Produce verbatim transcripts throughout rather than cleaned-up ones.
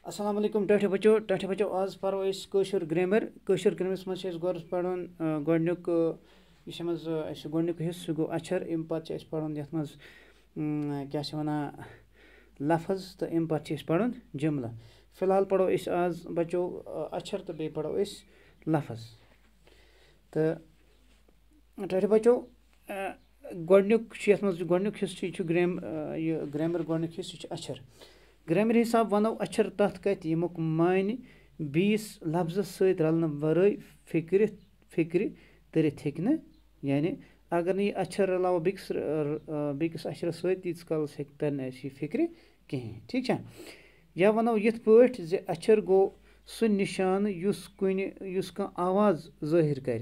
السلام علیکم ٹٲٹھِ بچو۔ ٹٲٹھِ بچو، آز پرو أسۍ کٲشُر گرٛیمر۔ کٲشُر گرٛیمرس منٛز چھِ أسۍ گۄڈٕ پرُن، آ، گۄڈٕنیُک، آ، یُس یِم منٛز، آ، اَسہِ گۄڈٕنیُک حصہٕ، سُہ گوٚو اچھر۔ اَمہِ پتہٕ چھِ أسۍ پرُن یَتھ منٛز، م، کیٛاہ چھِ وَنان، لفظ، تہٕ اَمہِ پتہٕ چھِ أسۍ پرُن جملہٕ۔ فی الحال پرو أسۍ آز بچو، آ، اچھر تہٕ بیٚیہِ پرو أسۍ لفظ۔ تہٕ ٹٲٹھِ بچو، آ، گۄڈٕنیُک چھُ یَتھ منٛز، یہِ گۄڈٕنیُک حصہٕ چھُ، یہِ چھُ گرٛیم-، آ، یہِ گرٛیمر گۄڈٕنیُک حصہٕ، یہِ چھُ اچھر۔ گرٛیمر حساب وَنو اچھر تَتھ کَتھِ، ییٚمیُک معنی بیٚیِس لفظس سۭتۍ رلنہٕ ورٲے فِکرِ، فِکرِ تٔرِتھ ہیٚکہِ نہٕ۔ یعنی اگر نہٕ یہِ اچھر رلاوو بیٚکِس، آ، آ، بیٚکِس اچھرس سۭتۍ، تیٖتِس کالس ہیٚکہِ، تَرِ نہٕ اَسہِ یہِ فِکرِ کِہیٖنۍ۔ ٹھیٖک چھا؟ یا وَنو یِتھ پٲٹھۍ زِ اچھر گوٚو سُہ نِشانہٕ یُس کُنہِ، یُس کانٛہہ آواز ظٲہِر کَرِ،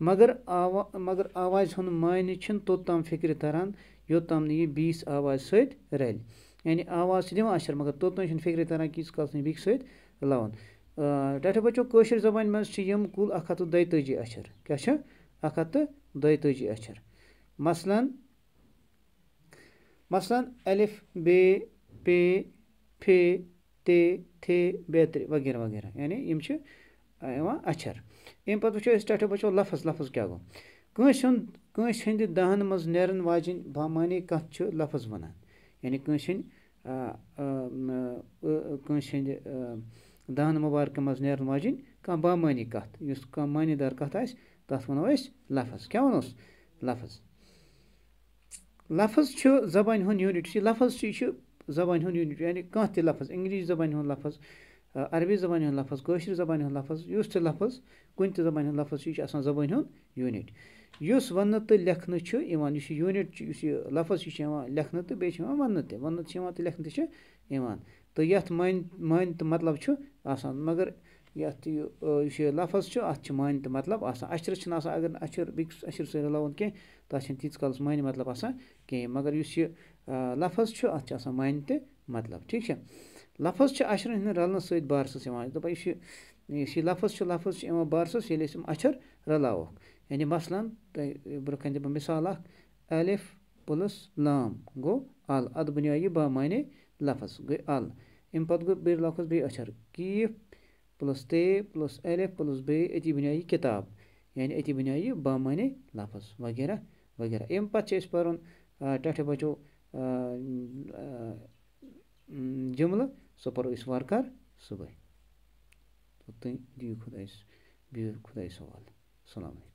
مگر آوا-، مگر آوازِ ہُنٛد معنی چھِنہٕ توٚت تام فِکرِ تَران، یوٚت تام نہٕ یہِ بیٚیِس آوازِ سۭتۍ رَلہِ۔ یعنی آواز چھِ دِوان اچھر، مگر توٚت تام چھِنہٕ فِکرِ تَران کہِ ییٖتِس کالَس نہٕ بیٚکِس سۭتۍ رَلاوَن۔ آ، ٹاٹھیو بَچو، کٲشِر زبانہِ منٛز چھِ یِم کُل اَکھ ہَتھ تہٕ دۄیتٲجی اچھر۔ کیٛاہ چھِ؟ اَکھ ہَتھ تہٕ دۄیتٲجی اچھر۔ مثلاً، مثلاً الف، بے، پے، پھے، تے، تھے، بیترِ وغیرہ وغیرہ، یعنی یِم چھِ، آ، یِوان اچھر۔ اَمہِ پَتہٕ وٕچھو أسۍ ٹاٹھیو بَچو لفظ، لفظ کیٛاہ گوٚو؟ کٲنٛسہِ ہُنٛد، کٲنٛسہِ ہٕنٛدِ دَہَن منٛز نیرَن واجٮ۪ن بامعنی کَتھ چھِ لفظ وَنان، یعنی کٲنٛسہِ ہٕنٛدِ، آ، آ، م، آ، کٲنٛسہِ ہٕنٛدِ، آ، دَہَن مُبارکَن منٛز نیرَن واجٮ۪ن کانٛہہ بامعنی کَتھ، یُس کانٛہہ معنی دار کَتھ آسہِ، تَتھ وَنو أسۍ لفظ۔ کیٛاہ وَنوس؟ لفظ۔ لفظ چھُ زبانہِ ہُنٛد unit۔ یُس یہِ لفظ چھُ، یہِ چھُ زبانہِ ہُنٛد unit، یعنی کانٛہہ تہِ لفظ، انگریزی زبانہِ ہُنٛد لفظ، آ، عربی زبانہِ ہُنٛد لفظ، کٲشرِ زبانہِ ہُنٛد لفظ، یُس تہِ لفظ، کُنہِ تہِ زبانہِ ہُنٛد لفظ چھُ، یہِ چھُ آسان زبانہِ ہُنٛد unit۔ یُس وننہٕ تہٕ لیکھنہٕ چھُ یِوان، یُس یہِ unit چھُ، یُس یہِ لفظ چھُ، یہِ چھُ یِوان لیکھنہٕ تہٕ بیٚیہِ چھُ یِوان وننہٕ تہِ، وننہٕ تہِ چھُ یِوان تہٕ لیکھنہٕ تہِ چھُ یِوان۔ تہٕ یَتھ معنی، معنی تہٕ مطلب چھُ آسان، مگر یَتھ یہِ، آ، یُس یہِ لفظ چھُ، اَتھ چھُ معنی تہٕ مطلب آسان۔ اچھرس چھُنہٕ آسان، اگر نہٕ اچھر بیٚکِس اچھرس سۭتۍ رلاوُن کینٛہہ، تَتھ چھُنہٕ تیٖتِس کالس معنی مطلب آسان کِہیٖنۍ۔ مگر یُس یہِ، آ، لفظ چھُ، اَتھ چھُ آسان معنی تہِ مطلب۔ ٹھیٖک چھا؟ لفظ چھِ اچھرن ہٕنٛدِ رلنہٕ سۭتۍ بارسَس یِوان۔ دَپان، یُس یہِ، یُس یہِ لفظ چھُ، لفظ چھُ یِوان بارسَس، ییٚلہِ أسۍ یِم اچھر رلاووکھ۔ یعنی مثلاً، تۄہہِ برٛونٛہہ کَنہِ دِمہٕ بہٕ مثال اکھ، الف پلس لام گوٚو ال، اَتھ بنیو یہِ بامعنی لفظ، گٔے ال۔ اَمہِ پتہٕ گوٚو بیٚیہِ لفظ بیٚیہِ اچھر، کیف پلس تے پلس الف پلس بے، أتی بنیو یہِ کتاب، یعنی أتی بنیو یہِ بامعنی لفظ وغیرہ وغیرہ۔ اَمہِ پتہٕ چھِ أسۍ پرُن، آ، ٹاٹھیو بچو، آ، آ، جملہٕ، سُہ پرو أسۍ وارٕ کارٕ صُبحٲے۔ تہٕ تُہۍ دِیِو خۄدایَس، بِہِو خۄدایَس حوالہٕ۔ السلام علیکم۔